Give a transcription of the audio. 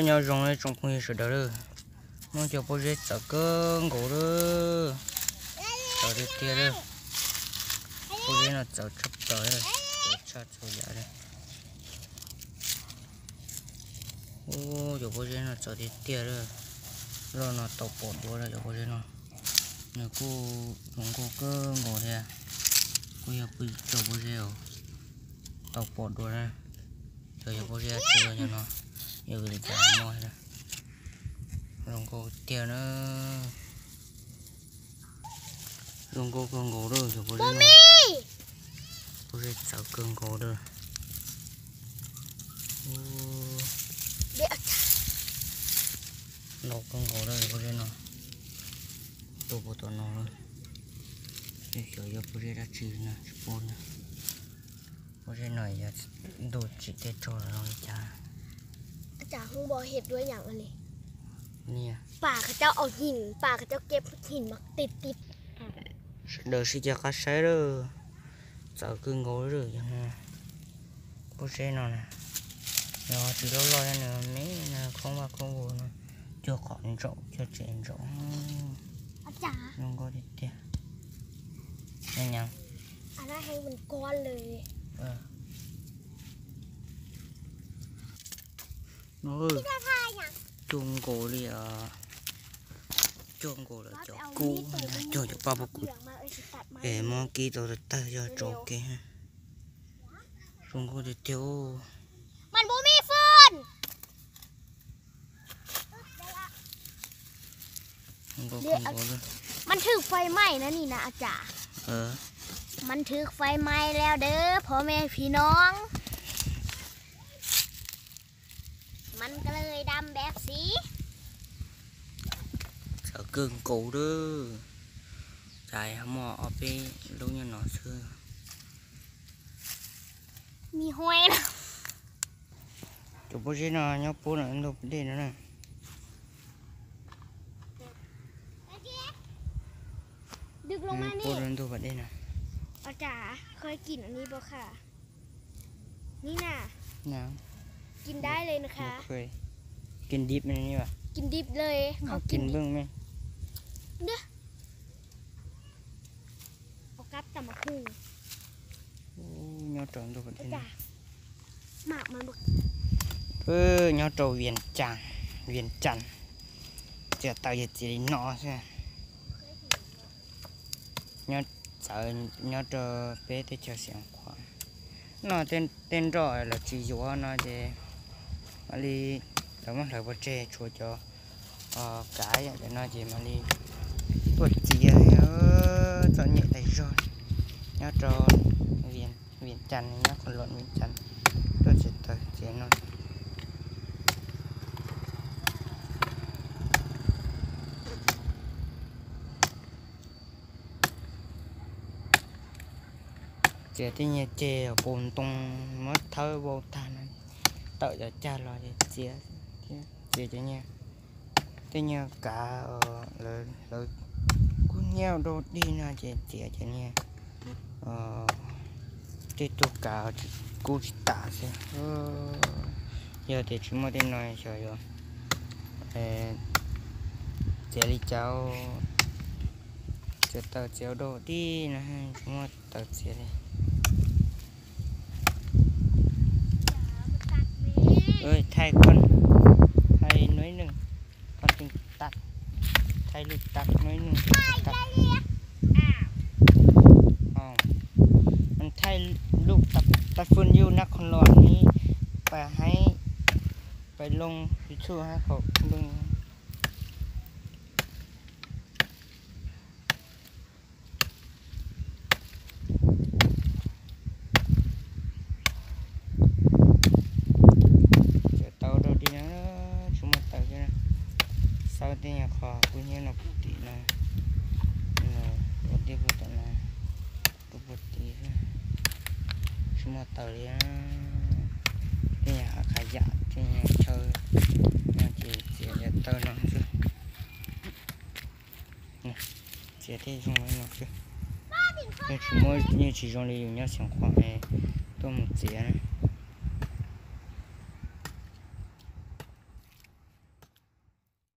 Nyob zoo tsoom phooj ywg sawv daws lawm, muab cov pob zeb txawv kawg nkaus lawm, txawv tiag tiag lawm. Pob zeb no txawv tshaj plaws, txawv tshaj txhua yam li. Ub, cov pob zeb no txawv tiag tiag lawm. Loj no tau pom dua lawm cov pob zeb no. Nws kuj zoo nkauj kawg nkaus thiab. Kuj yog pw tso pob zeb os, tau pom dua na. Cov yog pob zeb tsis yog no, yog vim li cas muaj na. Zoo nkauj tiag na. Zoo nkauj kawg nkaus lawm cov pob zeb no. Pob zeb txawv kawg nkaus lawm. Ntau kawg nkaus lawm pob zeb no. Tuaj puag tom no lawm. Xyov yog pob zeb dab tsi no tsis paub na. Pob zeb no yog ntuj tsim tej rog los li cas. Pam koj cov au him, pam koj cov kev him mas ti ti. Sawv daws sib cav qab saib lawm, txawv kawg nkaus lawm. Pob zeb no na, nws tsis loj loj, nws me me, khoob vaj khoob vuag no, cuag qhov ntsaum cuag tsev ntsaum. Zoo nkauj tiag tiag. Cuag nkaus li, cuag nkaus lawm cov kub, cuag cov paj pob kws es muab kib tau tawg tawg yog tso ke. Zoo nkauj tiag tiag. มันบ่มีฟืน มันถือไฟไหม้นะนี่นะอาจ๋า มันถือไฟไหม้แล้วเด้อพ่อแม่พี่น้อง มันก็เลยดำแบบสี Txawv kawg nkaus lawm. Cas muaj ob peb lub nyob no xwb. Cov pob zeb no nyob puag ntug pas dej no na. Puag ntug pas dej no. นี่นะ กินได้เลยนะคะ กินดิบมันนี่วะ กินดิบเลย เขากินเบิ่งไหม เอากับตำบักหุ่ง Nyob rau ntug pas dej no. Nyob rau Vias Cas, Vias Cas, txiav taws yog txiav li no xwb. Nyob txawv nyob rau peb teb chaws Xiav Khuam no, tej nroj lawv tsis yuav no ces mam li lawv muab hlawv pov tseg, tshuav cov kav yam ntawm no ces mam li tuaj txiav. Txom nyem tas zog. Nyob rau Vias Cas, nyob qhov los Vias Cas, tuaj txiav taws txiav no. Txiav tej nyuag ceg pus ntoo muab thawb vau tag no, tawm cov cag los ces txiav thiab. Txiav cov nyuag, tej nyuag kav lawv kub hnyiab rau dej no ces txiav cov nyuag, tej tug kav kub tsis tas xwb. Yog tias tsis muaj tej no xyov yuav txiav li cas. Txiav taws txiav rau dej no tsis muaj taws txiav li. Ơi, thay con, thay nói nưng, con chừng tắt, thay lụt tắt nói nưng, tắt. Ồ, mình thay lụt tắt, tắt phun you nắp con lon ní, phải hãy, phải lông YouTube hãy khổ đừng. Txiav tau rau dej no, tsis muaj taws xwb. Xauj tej nyuag qhov kub hnyiab no puag tim no, ua dej puag tom no, puag tim, tsis muaj taws li. Tej nyuag hav qhov yam, tej nyuag chaw no ces txiav yav taw no xwb. Txiav tej zoo li no xwb. Yeej tsis muaj, yeej tsis zoo li yus nyob Xeev Khuam tuaj mus txiav na.